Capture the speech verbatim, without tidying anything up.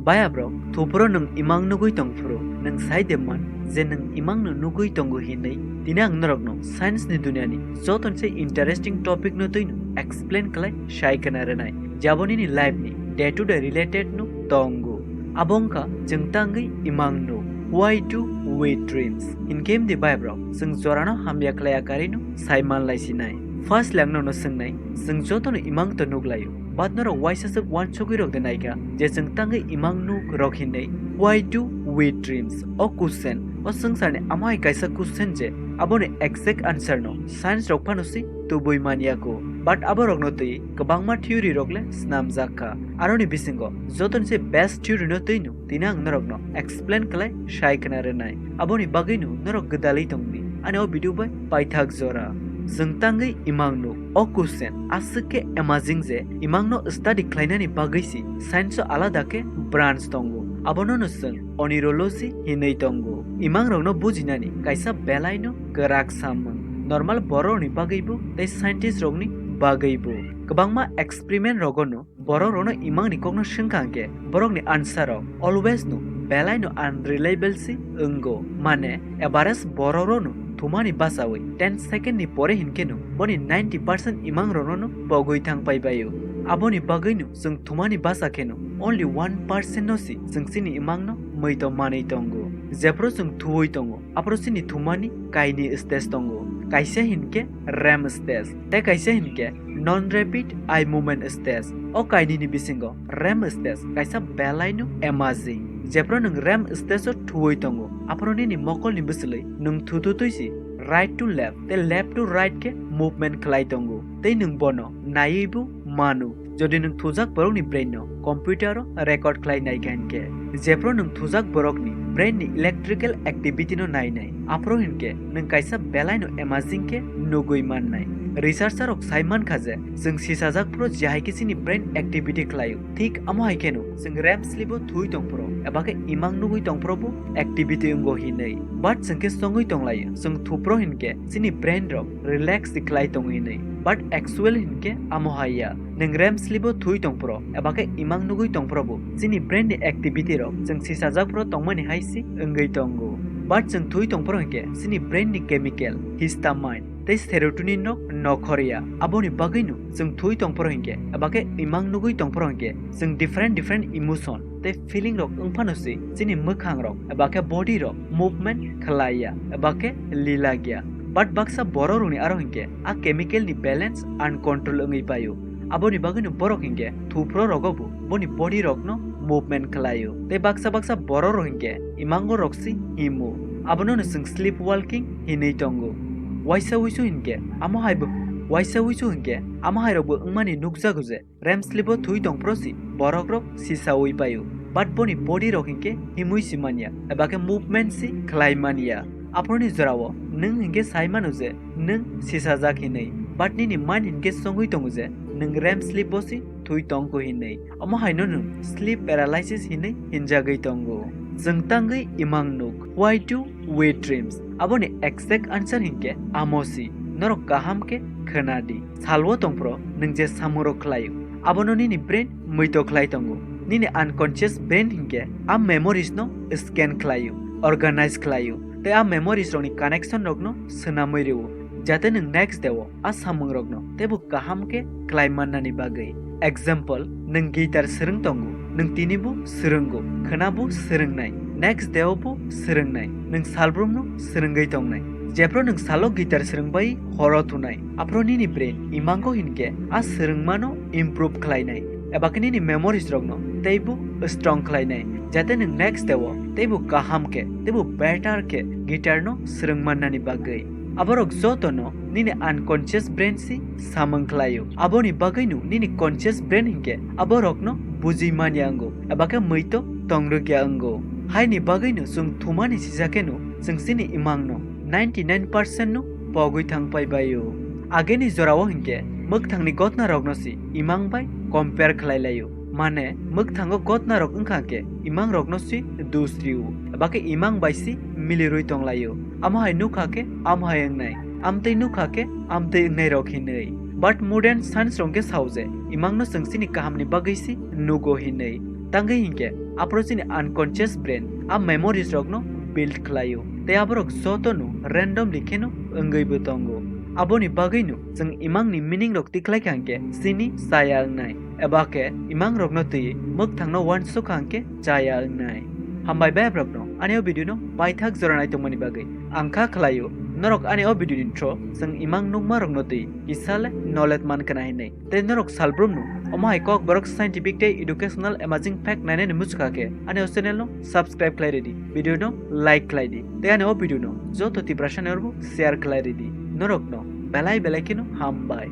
Bayabrok, thupro nwng imang nugwi tongphuru, nwng sai de man je nwng imang no nugwi tongo hinwi. Tini ang norokno science ni duniani joto se interesting topic no twino explain khlai sai khna rwnai. Jabo nini life ni day to day related no tongo. Abo wngkha chwng tangwi imang nuk. Why do we dreams? Hinkhe imdi bayabrok, chwng jorano hamya khlaiya karino sai manlai sinai. First le ang nono swngnai, chwng jotono imang to nuklaio. But norok waisa swk uansugwi rok de naikha je chwng tangwi imang nuk rok hinwi. Why do we dreams? O question, o swngcharni amo hai kaisa question je aboni exact answer no science rok phano si tubui manyako. But aborokno twi kwbangma theory rok le snamjak kha. Aroni bisingo jotono se best theory no twino tini ang norokno explain khlai sai khna rwnai. Aboni bagwino norok gwdalwi tongdi ani o video bai paithak jora. Chwng tangwi imang nuk. O question aswk khe amazing je imangno study khlainani bagwi si science o alada khe branch tongo. Abono no chwng oneirology hinwi tongo. Imangrokno bujinani kaisa belaino kwrak samung. Normal bororokni bagwibo tei scientist rokni bagwibo. Kwbangma experiment rogono borok rokno imangni kokno swngkha hwnkhe borokni answer rok always no belai no unreliable se wngo. Mane average borok rokno thumani bachawi ten second ni pore hinkhe no boni ninety percent imang rokno no pogwi thang pai baio. Aboni bagwi no chwng thumani bacha khe no only one percent no si chwng chini imang no mui to manwi tongo. Jephru chwng thuwi tongo, aphuru chini thumani kaini stage tongo. Kaisa hinkhe REM stage, tei kaisa hinkhe non rapid eye movement stage. O kainini bisingo REM stage kaisa belaino amazing. Jephru nwng REM stage o thuwi tongo, aphuru nini mokolni bwswlwi nwng thututwi si right to left tei left to right khe movement khlai tongo, tei nwng bono naiwibo manu. Jodi nwng thujak borokni brain no computer o record khlai naikha hinkhe, jephru nwng thujak borokni brain ni electrical activity no nainai, aphuru hinkhe nwng kaisa belaino amazing khe nugwi mannai. Researcher rok sai mankha je chwng sisajak phuru je hai khe chini brain activity khlaio, thik amo hai kheno chwng REM sleep o thuwi tongphuru eba khe imang nugwi tongphuru bo activity wngo hinwi. But chwng khe songwi tonglaio chwng thupro hinkhe chini brain rok relax khlai tongo hinwi, but actual hinkhe amo hai ya. Nwng REM sleep o thuwi tongphuru eba khe imang nugwi tongphuru bo chini brain ni activity rok chwng sisajak phuru tongmani hai se wngwi tongo. But chwng thuwi tongphuru hinkhe chini brain ni chemical histamine tei serotonin rok nokhor ya. Aboni bagwi no chwng thuwi tongphuru hinkhe eba khe imang nugwi tongphuru hinkhe chwng different different emotion tei feeling rok wngphano se chini mwkhang rok eba khe body rok movement khlai ya eba khe lilak ya. But baksa borok rokni aro hinkhe a chemical ni balance uncontrol wngwi paio. Aboni bagwino borok hinkhe thupro rogo bo boni body rokno movement khlaio. Tei baksa baksa borok rok hinkhe imango rok se himo. Abono no chwng sleep walking hinwi tongo. Waisa wuisu hinkhe amo hai bo, waisa wuisu hinkhe amo hai rok bo wngmani nukjago je REM sleep o thuwi tongphuru si borok rok sisawi paio, but boni body rok hinkhe himwi si manya eba khe movement si khlai manya. Aphuruni jorao nwng hinkhe sai mano je nwng sisajak hinwi, but nini mind hinkhe songwi tongo je nwng REM sleep o si thuwi tongkho hinwi. Omo haino nwng sleep paralysis hinwi hinjagwi tongo. Chwng tangwi imang nuk. Why do we dreams? Aboni exact answer hinkhe amo si. Norok kaham khe khwnadi. Salwo tongphuru nwng je samungrok khlaio, abono nini brain muito khlai tongo. Nini unconscious brain hinkhe a memories no scan khlaio, organize khlaio, tei a memories rokni connection rokno swnamwi rwo, jate nwng next day o a samungrokno teibo kaham khe khlai mannani bagwi. Example, nwng guitar swrwng tongo, nwng tinibo swrwngo, khwnabo swrwngnai, next day o bo swrwngnai, nwng salbrumno swrwngwi tongnai. Jephru nwng salo guitar swrwngbai horo thunai, aphuru nini brain imango hinkhe a swrwngmano improve khlainai, eba khe nini memories rokno teibo strong khlainai, jate nwng next day o teibo kaham khe, teibo better khe guitar no swrwng mannani bagwi. Aborok jotono nini unconscious brain si samung khlaio. Aboni bagwino nini conscious brain hinkhe aborokno bujwi manya wngo, eba khe muito tongrwkya wngo. Haini bagwino chwng thumani sisa kheno chwng chini imangno ninety nine percent no pogwi thang pai baio. Ageni jorao hinkhe mwkthangni gotnarokno si imang bai compare khlai laio. Mane, mwkthango gotnarok wngkha khe imangrokno si dus rio, eba khe imang bai si milirwi tong laio. Amo hai nukha khe amo hai wngnai, amtwi nukha khe amtwi wngnairok hinwi. But modern science rok khe sao je imangno chwng chini kahamni bagwi si nugo hinwi. Tangwi hinkhe aphuru chini unconscious brain a memories rokno build khlaio, tei aborok jotono randomly kheno wngwibo tongo. Aboni bagwino chwng imangni meaning rok tikhlai kha hinkhe chini chaya wngnai, eba khe imang rokno twi mwkthangno uansuk kha hinkhe chaya wngnai. Hambai bai aborokno ani o video no paithak jora nai tongmani bagwi. Ang kha khlaio norok ani o video ni through chwng imang nukma rokno twi kisa le knowledge man khna hinwi. Tei norok salbrumno omo hai kokborok scientific tei educational amazing fact nainani muchukha khe ani o channel no subscribe khlai ridi, video no like khlai di tei ani o video no joto Tiprasa ni orbo share khlai ridi. Norokno belai belai kheno hambai.